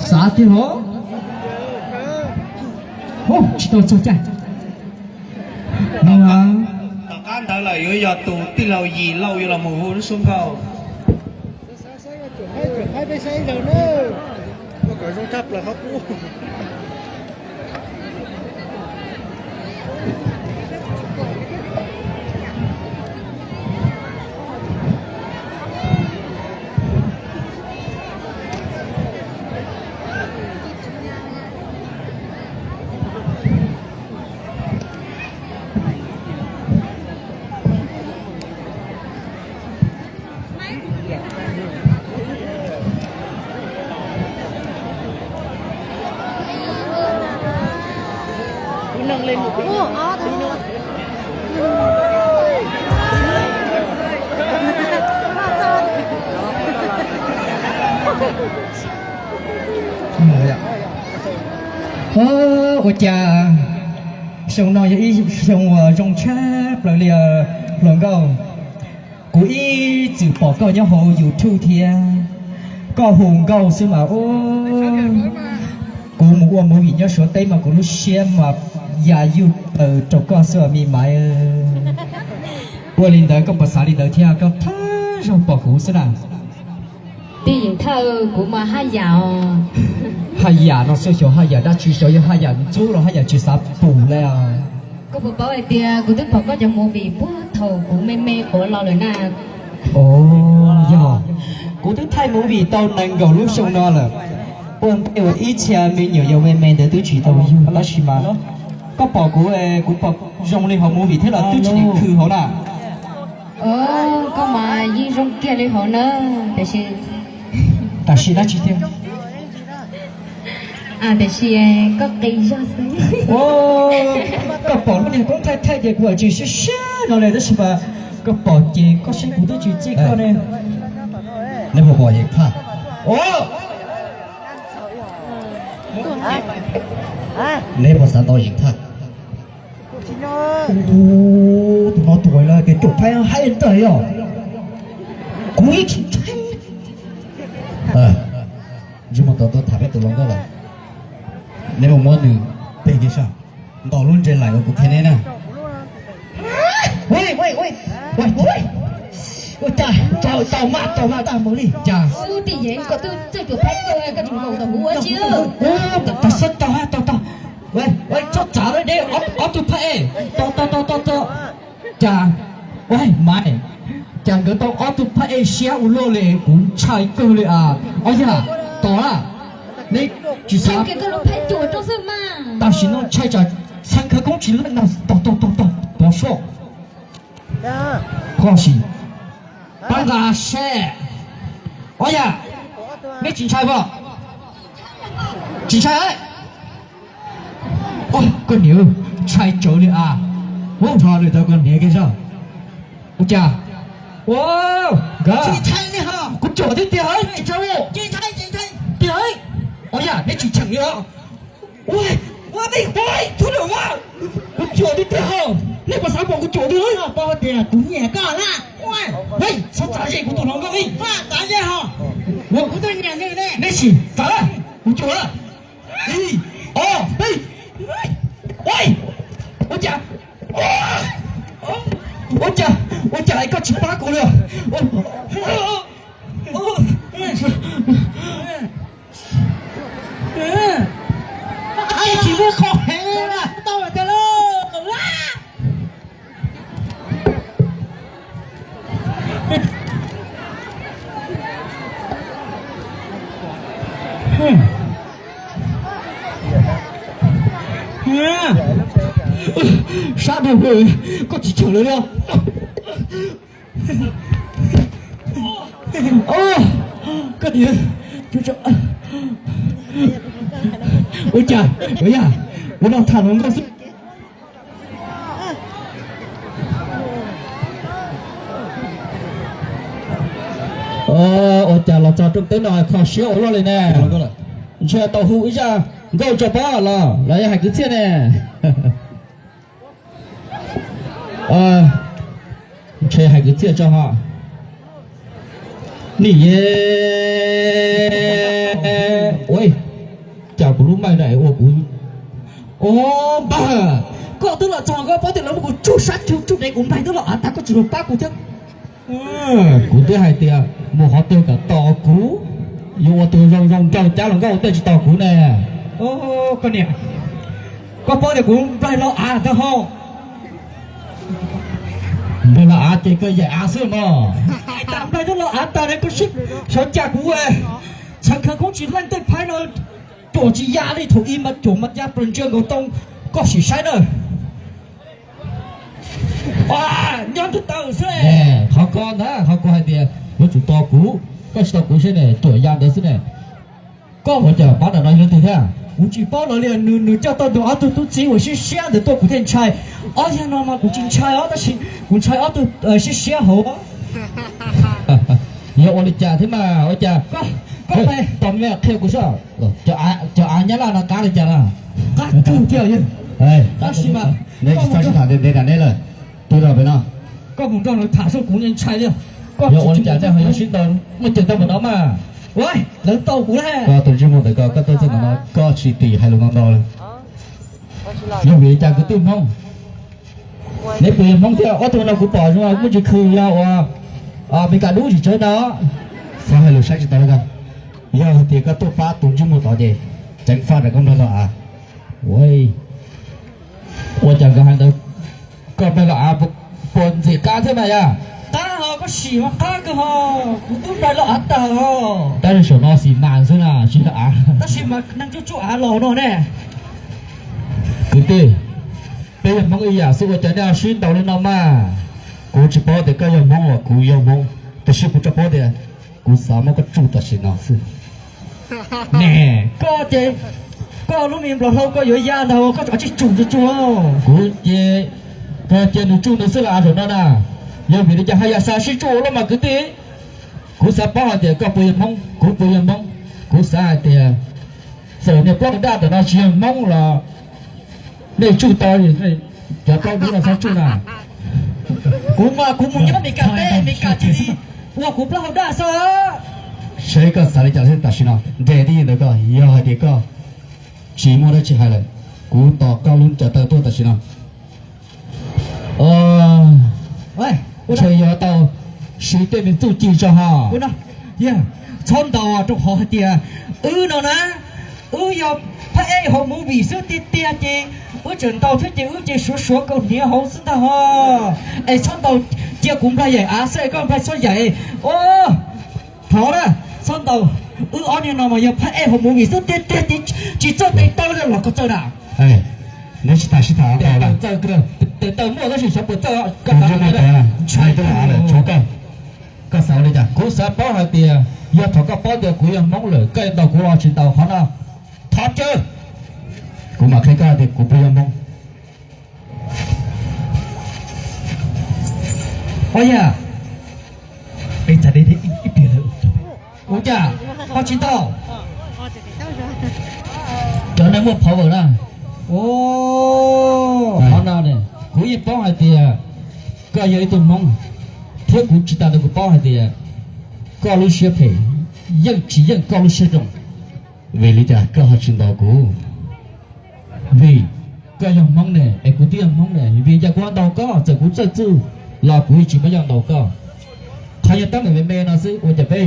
Xav tiag los? Tsis tau txog caij no. Tom qab ntawd lawm yuav yog tus tij laug Yim Lauj yuav los mus hu lub suab nkauj. Ua cas xyoo no yog ib xyoo uas zoo tshaj plaws li os hluas nkauj. Kuv ib txwm pom koj nyob hauv YouTube thiab, koj hu nkauj xwb mas ub, kuv mus ua movie nyob Suav teb mas kuv lub siab mas ya yuj taws rau koj xwb os me maiv. Ua li ntawd koj puas xav li ntawd thiab, koj thawj zaug pom kuv xwb na? Tij Yeem Thawj, kuv mas haj yam os. Haj yam no xwb, xyov haj yam dab tsi, xyov yog haj yam ntxub los haj yam tsis xav pum li os. Koj puas paub hais tias kuv twb pom koj cov movie puag thaum kuv me me quav los lawm na. Yog, kuv twb thaij movie tau nees nkaum lub xyoo no lawm. Ua ntej uas ib txhia me nyuam yaus me me ntawd twb tsis tau yug, tab sis mas koj pom kuv, kuv pom zoo li hauv movie thiab los twb tsis khw hauv na. Koj mas yeej zoo kiag li hauv na, tiam sis, tam sim dab tsi thiab? Tiam sis koj qis zog xwb. Koj pom lub niag koob thaij thaij ces kuv tsis siab siab no li, tab sis mas koj pom ces koj saib kuv twb tsis txij koj ne. Neb puas pom Yeem Thaj? Neb puas xav tau Yeem Thaj? Tus no tuag lawm ces caum phaib haib ntag yog. Kuv ib tsis ntshai. Ntsej muag tau tuaj tham peb tus hluas nkauj lawm. Neb mus muab nws peg kiag sab, ntaus lub ntses laim uas kuv qhia neb na. Ua cas tau mas tau mas tau mus li cas? Ub, tij Yeem, koj twb txawj cuam phab kawg, koj tseem nkaum ntawm kuv ua tsi? Tau tau tau tau. Txhob txav deb, ob tug phab ej, tau tau tau tau tau. Cas, ua Maiv, cas nkawd tau ob tug phab ej siab ua luaj li, kuv ntshai kawg li as. Ob yam, tos lawm. Neb tsis xav, tam sim no ntshai tsam txheej khawv koob tsis leej no, tos tos tos tos tos soj. Koj sim, pab nqa seb. Ob yam, neb tsis ntshai pom? Tsis ntshai. Koj niam, ntshai tsawv li as. Ua tso lwm tau koj niam kiag zog. Ua cas? Ua, nkawd, kuv cuam tiag tiag. Tiag. Ob yam, neb tsis cheem li os. Ua, ua, kuv cuam tiag tiag. Nej puas xav pom kuv cuam tiag? Paub tias kuv nyiam koj na. Txhob txav ze kuv tus hluas nkauj li. Txav ze ho. Kuv twb nyiam nws ne. Neb sim txav lawm, kuv cuam lawm. Ib, ob, peb. Ua cas, ua cas, ua cas koj tsis pab kuv li? Tsis muaj qhov heev na. Sab dhau, koj tsis cheem lawm li. Koj niam, ua cas, ua yam, ua no tham hluas nkauj xwb. Ua cas los txog rooj teb no kho siab ua luaj li ne? Ntshe tau hu ib zaj nkauj tso pab los los yog hais kwv txhiaj ne? Ntshe hais kwv txhiaj tso ho. Nim, ua Maij na es ua kuv. Au, npawg, koj twb los txog koj paub tias lawv muab kuv tsuj sab tsuj dev, kuv nplaig twb los av tag koj tsis los pab kuv thiab. Kuv twb hais tias mus qhov twg kom tos kuv, yuav ua tus zoo zoo nraug cab hluas nkauj ua ntej tsis tos kuv ne. Koj niam, koj paub tias kuv nplaig los av tag ho. Nplaig los av ces koj yaim av xwb mog. Tas nplaig twb los av tag ne, koj sib xyov cas kuv txhawv khawv koob tsis leej tej phaib no cuam tsis ya li, thaum ub mas cuam mas ya plaws ntsia nkaus tau, koj sim saib na. Nyob twg taw xwb. Qhov ko ntag, qhov kuv hais tias yuav tsum tos kuv, koj tsis tos kuv seb ne, cuam ya ntawd xwb ne. Koj ua cas pab ntawm no yog leej twg thiab? Kuv tsis paub lawv li, nws, nws coj tau nws ob tug tub txib uas siab siab ntawd tuaj kuv thiaj ntshai. Ob yawg no mas kuv tsis ntshai os, tab sis kuv ntshai ob tug siab siab hauv. Yog ua li cas thiab mas ua cas? Koj, koj, tos me qhia kuv xwb. Cov av nyab laj no qab li cas na? Qab kawg thiab. Tab sis mas neb tsis txhob sib tham ntev ntev nram neb lawm, twb los pem no. Koj mus nrog lawv tham xwb kuv ntshai li. Yog ua li cas nej ho yuav sib ntaus muaj ceg tau npaum no mas? Lawv ntaus kuv lawm. Koj tus ntsej muag ntawm koj, koj tuaj txog ntawm no koj tsis tim hais lus ntau ntau li. Yog vim li cas kwv tij Hmoob? Neb puas yog Hmoob thiab? Ob tug no kuv pom zoo muaj ntsis khw yog uas Meskas dub tsis tsawg ntag. Txhob hais lus saib tsis taus li koj. Yog hais tias koj tuaj pab tus ntsej muag tod ces ceev faj rau koj nplaig los av. Ua cas nkawd hais ntawd, koj nplaig los av puas ntxim qab thiab mas yog? Qab ho, koj sim mas qab kawg ho. Kuv twb nplaig los av tag ho. Tab sis saum no xis mas xwb na, tsis yog av. Tab sis mas neeg tsuj tsuj av los no ne. Kwv tij, peb yog Hmoob ib yam xwb ua cas nej ho sib ntaus li no mas? Kuv tsis paub tias koj yog Hmoob los kuv yog Hmoob, tiam sis kuv tsuas paub tias kuv xav muab koj tsuj tam sim no xwb. Ne, koj ces, koj lub me nplaum hlau koj yuav ya ntag, koj tsis tsum tsuj tsuj. Kuv ces, koj cia nws tsuj nws xwb los av zaum no na. Yog vim li cas haj yam xav sib tsuj ua luaj mas kwv tij? Kuv xav paub hais tias koj puas yog Hmoob, kuv puas yog Hmoob. Kuv xav hais tias txawm niag plaub hau daj ntawm no tsis yog Hmoob los nej tsuj tau, cov plaub dub no txhob tsuj na. Kuv mas kuv mus nyob Meskas teb, Meskas cia li ua kuv plaub hau daj xwb. Saib koj xav li cas xwb, tam sim no nres tib ntawd koj, yog hais tias koj tsis muaj dab tsi hais lawm, kuv tos koj lub cov taw tuaj tam sim no. Ntshe yuav tau siv tej me txuj ci tso ho. Txhob ntaus rau qhov hais tias wb no na, wb yog phab ej hauv movie xwb tiag tiag ces wb tseem ntaus thiab ces wb ces suav suav kaus hniav hauv xwb ntag ho. Es txhob ntaus, cia kuv nplaig yaim av xwb es koj nplaig txhob yaim. Thov na, txhob ntaus. Wb ob niag no mas yog phab ej hauv movie xwb tiag tiag ces tsis txawj tes taw los koj txawj na. Neb tsis tas sib tham, tes taw muaj tab sis xyov puas txawj. Koj xav li cas? Kuv xav paub hais tias yog thaum koj paub tias kuv yog Hmoob lawm koj yuav ntaus kuv los tsis ntaus qhov no? Thov caw. Kuv mam qhia koj tias kuv puas yog Hmoob. Ua cas, ua cas ho tsis ntaus? Cov neeg muaj power na. Qhov no ne, kuv yeej paub hais tias koj yog ib tug Hmoob, thiab kuv tsis tas ntawd kuv paub hais tias koj lub siab phem yeej tsis yeej koj lub siab zoo. Vim li cas koj ho tsis ntaus kuv? Vim koj yog Hmoob ne es kuv twb yog Hmoob ne, vim cas kuv ho ntaus koj? Txawm kuv txawj txuj los kuv yeej tsis muaj yoj ntaus koj. Qhov yog teeb meem me me no xwb ua cas peb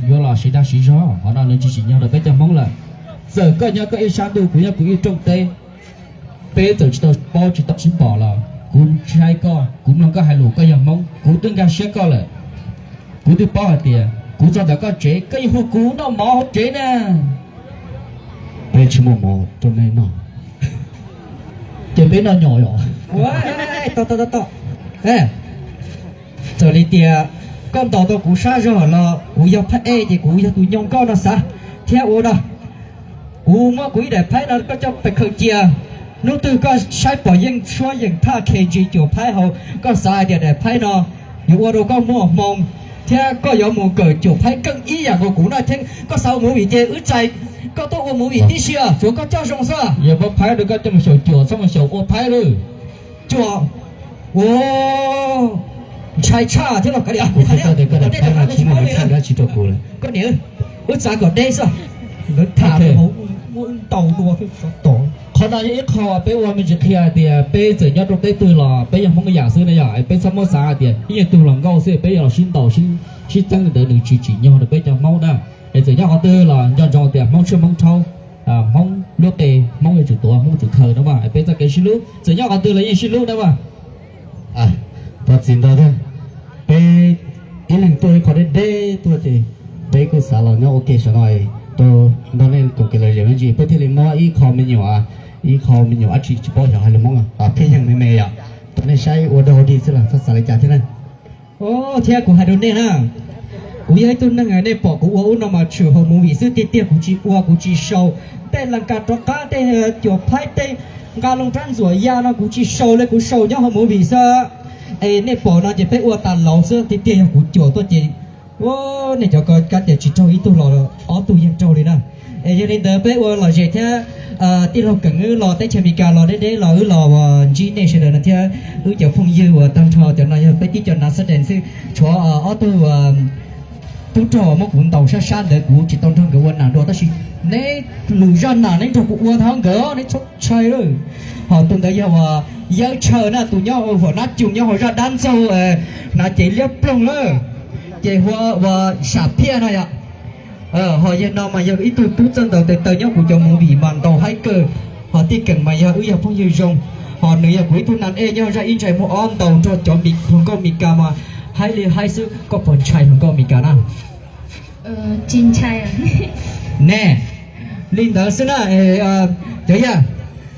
yuav los siv dag siv zog, qhov no nws tsis tsim nyog rau peb cov Hmoob lawm. Txawm koj nyob koj ib sab ntuj kuv nyob kuv ib rooj teb, peb txawm tsis tau paub tsis tau sib pom los kuv ntshai koj, kuv mloog koj hais lus, koj yog Hmoob kuv twb nkag siab koj lawm. Kuv twb paub hais tias kuv txog ntawm koj tsev koj yeej hu kuv noj mov hauv tsev na. Peb tsis muaj mov rau nej noj, ces peb noj nyom os. Txawm li tias koj ntaus tau kuv sab zog los kuv yog phab ej ces kuv yog tus nyoo koj no xav thiab ua no. Kuv muab kuv ib daim phaib no koj coj pes khaws cia. Hnub twg koj saib pom yeej suab yeej thaj khe ntsis cuam phaib hauv, koj xav hais tias daim phaib no yuav ua rau koj muaj hmoo thiab koj yuav mus kawm cuam phaib keej ib yam nkaus kuv no thiab. Koj xav ua movie ces wb txais koj tuaj ua movie tib si, tsuav koj coj zoo xwb. Yog muab phaib rau koj coj mus xyaum cuam, txhob mus xyaum ua phaib lawm. Cuam, ua, ntshai tshaj thiab los kav liam. Koj niam, wb txav kom deb xwb, lawv tham hauv. muab wb ntaus dua thiab sov tom. Qhov no yog ib qho peb ua me ntsis qhia hais tias peb txawm nyob rau teb twg los peb yog Hmoob ib yam xwb na yom, peb txhob muab xav hais tias ib nyuag tug hluas nkauj xwb peb yuav los sib ntaus sib txeeb li ntawd nws tsis tsim nyog rau peb cov Hmoob na. Es txawm nyob qhov twg los nco ntsoov tias Hmoob tshuaj Hmoob rhaub, Hmoob lub qe, Hmoob yuav tsum tuav, Hmoob yuav tsum khaws na mas peb txoj kev sib hlub txawm nyob qhov twg los yeej sib hlub na mas. Thov txim ntau thiab, peb ib leeg tuaj ib qho deb deb tuaj ces peb kuj xav los nyob ua ke saum no, rau nrog nej koom kev lom zem me ntsis peb thiaj li muab ib qho me nyuam, ib qho me nyuam dab tsi tsis paub xyov hais lus Hmoob, pheej yeeg me me yom, rau nej saib ua dog dig xwb los txhob xav li cas thiab na. Thiab kuv hais rau nej na, kuv yog ib tug neeg nej pom kuv ua ub no mas tshwm hauv movie xwb, tiag tiag kuv tsis ua kuv tsis sau. Tej las kas rov qab, tej cuam phaib, tej nqa loo rab ntxuam ya no kuv tsis sau li, kuv sau nyob hauv movie xwb. Es nej pom no ces peb ua tas laus xwb, tiag tiag yog kuv cuam tuaj ces nej cov ko kav tias tsis raug ib tug los ob tug yeej raug li na. Es yog li ntawd peb ua lom zem thiab, tij laug Keem wb los teb chaws Amelikas los deb deb los wb los ntsib nej sawv daws no thiab wb cov phooj ywg uas tag nrho cov no yog peb tib co nav xab dees xwb, tshuav ob tug tub rog muab kuv ntaus sab sab ntawd kuv tsis tau nrog nkawd ua nas dua tab sis neb lwm zaj nas neb nrog kuv ua tau nkawd neb txhob ntshai lawm. Ho tus ntawd yog uas Yawb Tshaw na, tus nyob hauv Huam Nab Coos nyob hauv zaj dab ntxaug hnav cev liab ploog lawm, ces hu ua Sam Phiaj no yom. Ho yawg no mas yog ib tug tub txawj ntaus tes taw nyob kuv cov movie mas ntaus haib kawg. Ho tij Keem mas yog wb yog phooj ywg zoo, ho nws yog kuv ib tug nas ej nyob zaj ib ntsais muag ob ntaus nrog cov hluas nkauj Amelikas mas haib li haib xwb, koj puas ntshai hluas nkauj Amelikas na? Ne, li ntawd xwb na. Cov yawg,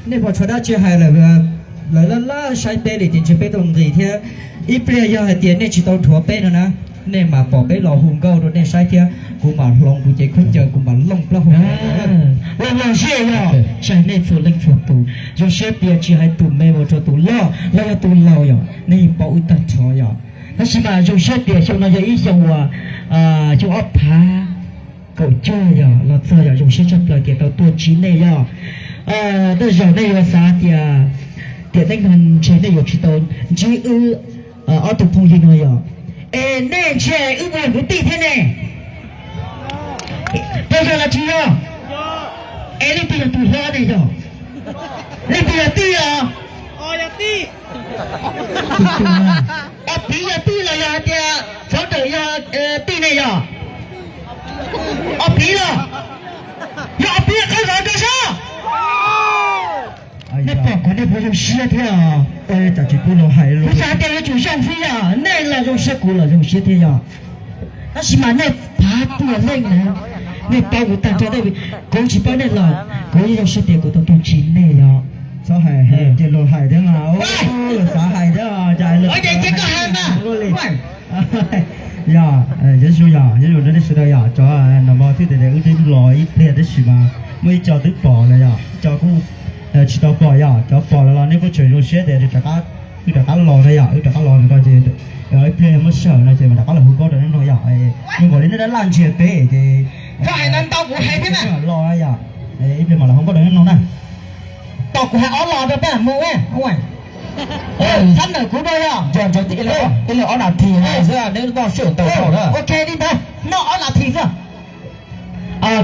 nej puas tshuav dab tsi hais lawm? Lawv laj laj saib peb li ces ntshe peb tau nqis thiab. Ib pliag yog hais tias nej tsis tau dhuav peb no na, nej mam pom peb los hu nkauj rau nej saib thiab kuv mam hloov kuv cev khaub ncaws kuv mam looj plaub hau. Los los siab yog, saib nej txhua leej txhua tus, zoo siab tias tsis hais tus me ua rau tus loj los yog tus laus yom, nej yeej paub wb tag nrho yom. Tab sis mas zoo siab tias xyoo no yog ib xyoo uas xyoo ob phav kaum cuaj yog los txog yog zoo siab tshaj plaws tias tau tuaj ntsib nej yog. Tej zaum nej yuav xav tias tiam neej no ntshe nej yuav tsis tau ntsib wb ob tug phooj ywg no yog. Es nej ntshe wb ua kuv tij thiab ne? Puas yog los tsis yog? Es leej twg yog tus hlob ne yog? Leej twg yog tij os? Ob piv yog tij los yog hais tias fov dawm yog tij ne yog? Ob piv los? Yog ob piv qhov zov rau sab. Nej pom kuv nej puas zoo siab thiab? Tsam tsis pub los hais, kuv xav tias yuav tsum zoo xwb yog nej los zoo siab kuv los zoo siab thiab yog. Tab sis mas nej pab tuaj leej na, nej paub kuv tag nrho, kuv tsis paub nej los kuv yeej zoo siab tias kuv tau tuaj ntsib nej yog. Txhob hais, cia luag hais thiab mas, luag xav hais thiab. Yog, Yesu yog, Yesu rau nej sawv daws yog, cov no mas twb tias wb twb los ib pliag tab sis mas muaj ib co twb pom lawm yog, ib co kuj tsis tau pom yog, cov pom lawm los nej kuj tseem zoo siab tias wb rov qab los na yog, wb rov qab los no ces ib pliag yog muaj sij hawm no ces mam rov qab los hu nkauj rau nej mloog yog. Zoo nkaus li nej dab laj ntsiag peb ces txhob hais ntau ntau kuv hais thiab na los yog. Ib pliag mam los hu nkauj rau nej mloog na. Tos kuv hais ob los rau peb mus. Xab nawm kuv rau yog ib leeg ob nas this xwb, neb noj sij hawm ntau dhau na. Ok li ntawd, noj ob nas this xwb.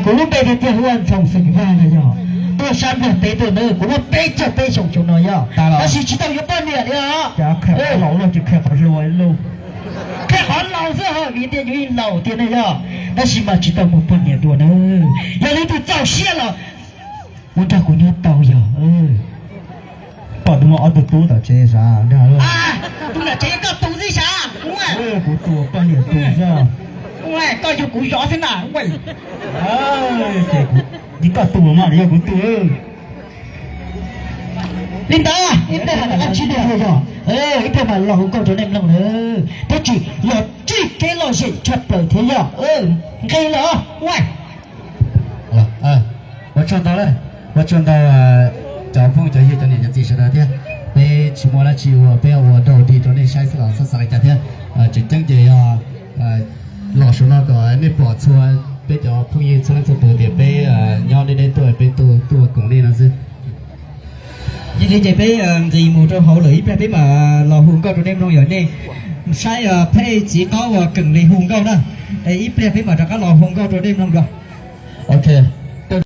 Kuv lub npe tiag tiag hu ua Ntxhoo Xeem Vaj no yog, tuaj sab Nplog teb tuaj na, kuv muaj peb caug peb xyoo xyoo no yog, tab sis tsis tau yuav poj niam li os. Qhia qhov laus xwb ho vim tias yus yeej laus tiag ne yog, tab sis mas tsis tau muaj poj niam dua na. Yog leej twg txaus siab los ua nrog kuv nyob tau yog. Pom tus muaj ob tug tub tom tsev sav, tus tom tsev koj tus xwb sav. Kuv tus poj niam tus xwb. Koj yug kuv zov xwb na. Ces koj tus mas yog kuv tus. Li ntawd ib pliag los rov qab ntsib nej yog, ib pliag mas los hu nkauj rau nej mloog na, thiab tsis los txij kev lom zem tshaj plaws thiab yog. Nqis lawm. Ua tsaug ntau, ua tsaug ntau cov phooj cov ywg cov niam cov txiv sawv daws thiab. Peb tsis muaj dab tsi ua, peb ua dog dig rau nej saib xwb los txhob xav li cas thiab. Tseem ceeb ces yog los saum no kom nej pom txhua peb cov phooj ywg txhua leej txhua tus tias peb nyob deb deb tuaj, peb tuaj koom nej no xwb. Yog li ces peb nqis mus rau hauv lawm, ib pliag peb mam los hu nkauj rau nej mloog, yog nej saib phej txiv qaub uas Keem li hu nkauj na. Ib pliag peb mam rov qab los hu nkauj rau nej mloog dua. Ok.